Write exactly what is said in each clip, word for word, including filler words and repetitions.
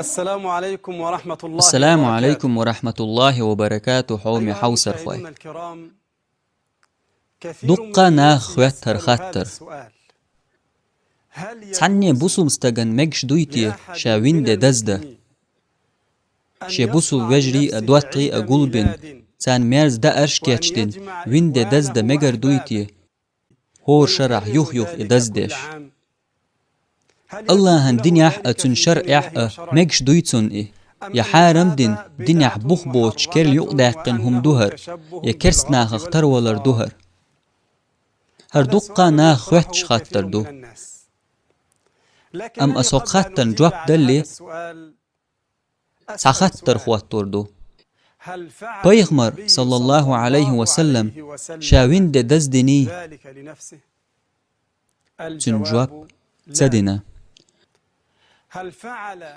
السلام عليكم ورحمة الله السلام وبركاته. عليكم ورحمة الله وبركاته, хьоме хьовсархой. أيها المشاهدون الكرام، كثير Дуккха من наха الناس хоттар يسأل هذا хаттар. السؤال: هل Цхьанне يجوز бусулба стаган мегаш дуй те لأحد ша من винде дазда? المسلمين أن Ше бусулба يسعى вежарий а, لنفسه доттагӀий а عند гулбина, ميلاد царна мерза даарш وأن кечдина, يجمع винде дазда الأبواب мегар дуй те? والأبواب ХӀора шарахь юх-юх и даздеш. АллахӀан динехь а, цуьнан шарӀехь а мегаш дуй цунна и? Я хьарам дина, динехь бух боцуш керла юкъадаьккхина хӀума ду хӀара, я керста нахах тарвалар ду хӀара? ХӀара дуккха наха хотташ хаттар ду. Амма ас хӀокху хаттарна жоп далле, цхьа хаттар хӀоттор ду. Пайхамар, саллаллаху Ӏалайхи ва саллам, ша винде даздиний? Цуьнан жоп: ца дина.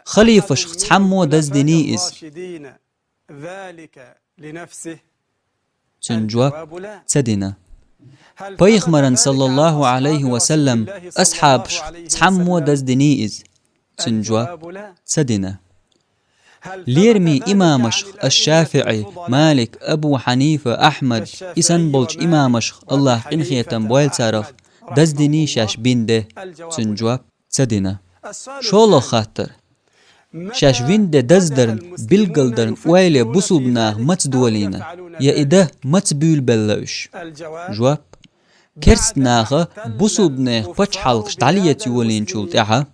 Халифашха цхьаммо даздиний иза? Цуьнан жоп: ца дина. Пайхамаран, саллаллаху Ӏалайхи ва саллам, асхьабашха цхьаммо даздиний иза? Цуьнан жоп: ца дина. Лераме имамашха, аш-ШафиӀи, Малик, Абу Хьанифа, Ахьмад, и санна болчу имамашха, АллахӀ къинхетам бойла царах, даздиний шаьш бинде? Цуьнан жоп: ца дина. ШолгӀа хаттар. Шаьш винде даздарна, билгалдарна ойла бусулба наха маца долийна, я и дан маца буьйлабелла уьш? Жоп: керста наха бусулба нехан пачхьалкхаш дӀалеца йолийначул тӀаьхьа,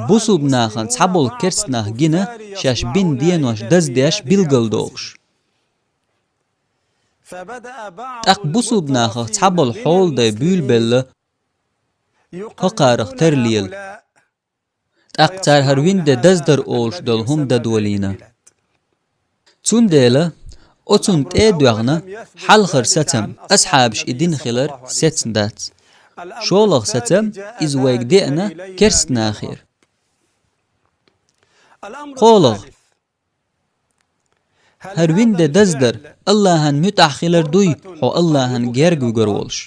бусулба нахана цхьаболу керста нах гина, шаьш бина денош даздеш билгалдохуш. ТӀаккха бусулба нахах цхьаболу хьолдай буьйлабелла хӀокхарах тарлела. ТӀаккха цара хӀара винде даздар олуш долу хӀума дан долийна. Цундела оцунна тӀе а доьгӀна, хьалхара сацам, асхьабаш и дина хилар сецна дац. ШолгӀа сацам, иза вайга деана керста нахера. КхоалгӀа. ХӀара винде даздар АллахӀан муьтӀахь хилар дуй, хьо АллахӀан герга вуьгур волуш?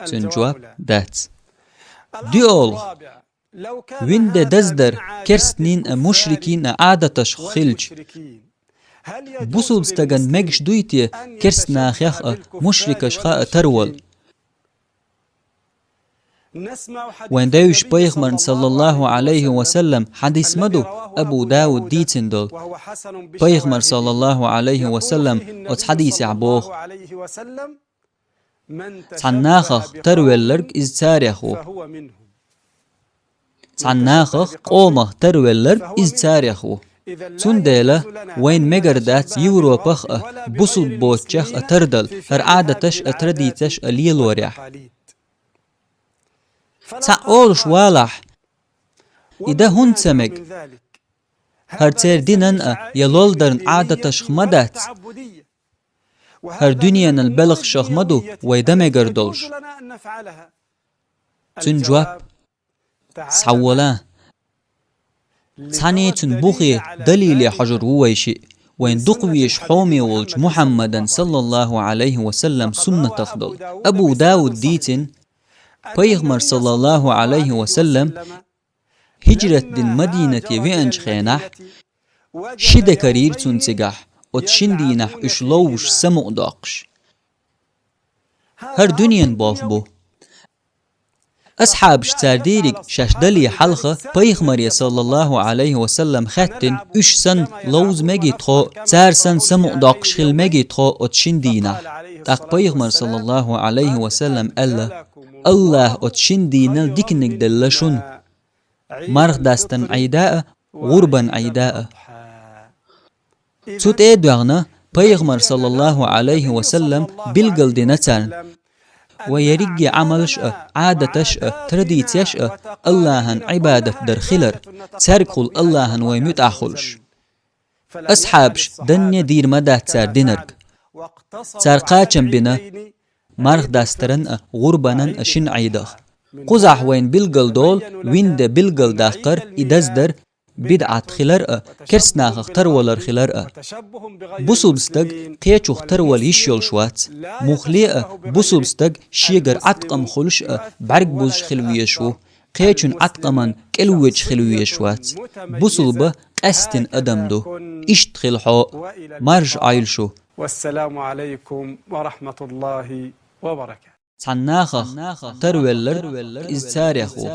Цуьнан жоп: дац. ДоьалгӀа. Винде даздар керстанийн а, мушрикийн а Ӏадаташха хилча, бусулба стаган мегаш дуй те керста нахех а, мушрикашха а тарвала? Вайн девзачу пайхамарна, саллаллаху Ӏалайхи ва саллам, хьадис ма ду, Абу Дауд дийцина долу. Пайхамар, саллаллаху Ӏалайхи ва саллам, оцу хьадисехь боху: цхьана нахах тарвелларг иза царех ву. Цхьана нахах, къомах тарвелларг иза царех ву. Цундела вайна мегар дац Европах а, бусулба боцчех а тардала, хӀара Ӏадаташ а, традицеш а лелорехь. Цхьаъ олуш валахь, и дан хӀунда ца мега? ХӀара церан динан а, я лолдаран Ӏадаташха ма дац. ХӀара дуьненан белхашах ма ду вай дан мегар долуш. Цуьнан жоп: схьавола. Цхьаьний цуьнан бухе, далиле хьожур ву вай шиъ, вайн дукха везаш хьоме волчу Мухьаммадан, саллаллаху Ӏалайхи ва саллам, суннатах долу. Абу Дауд дийцина, пайхамар, саллаллаху Ӏалайхи ва саллам, хӀиджрат дина Мадинате веанчу хенахь, ши де карийра цунна цигахь, оцу шина дийнахь уьш ловзуш самукъадоккхуш. ХӀара дуьненан болх бу. Асхьабаш цара дийриг шаьш дале хьалха пайхамаре, саллаллаху Ӏалайхи ва саллам, хаьттина, уьш санна ловза мегий тхо, цара санна самукъадоккхуш хила мегий тхо оцу шина дийнахь. ТӀаккха пайхамар, саллаллаху Ӏалайхи ва саллам, аьлла: «АллахӀа оцу шина дийнал диканиг делла шуна, марха дастаран Ӏийда а, гӀурбан Ӏийда а». Цу тӀе а доьгӀна, пайхамар, саллаллаху Ӏалайхи ва саллам, билгал дина царна: вай ерриге Ӏамалш а, Ӏадаташ а, традицеш а АллахӀан Ӏибадат дар хилар, цаьргахула АллахӀан вай муьтӀахь хуьлуш. Асхьабаш данне дийр ма дац цара динарг. Цара кхачам бина марха дастаран а, гӀурбанан а шина Ӏийдах. Кхузахь вайна билгал долу, вин де билгал даккхар, и даздар, бидӀат хилар а, керстанахах тарвалар хилар а. Бусулба стаг кхечух тарвала йиш йолуш вац. Муххале а бусулба стаг шегара Ӏаткъам хуьлуш а бӀаьрг бузуш хила везаш ву. Кхечун Ӏаткъаман кӀел воьдуш хила везаш вац. Бусулба къаьстина адам ду. Иштта хила хьо. Марша Ӏойла шу. والسلام عليكم ورحمة الله وبركاته. Цхьана нахах тарвелларг иза царех ву.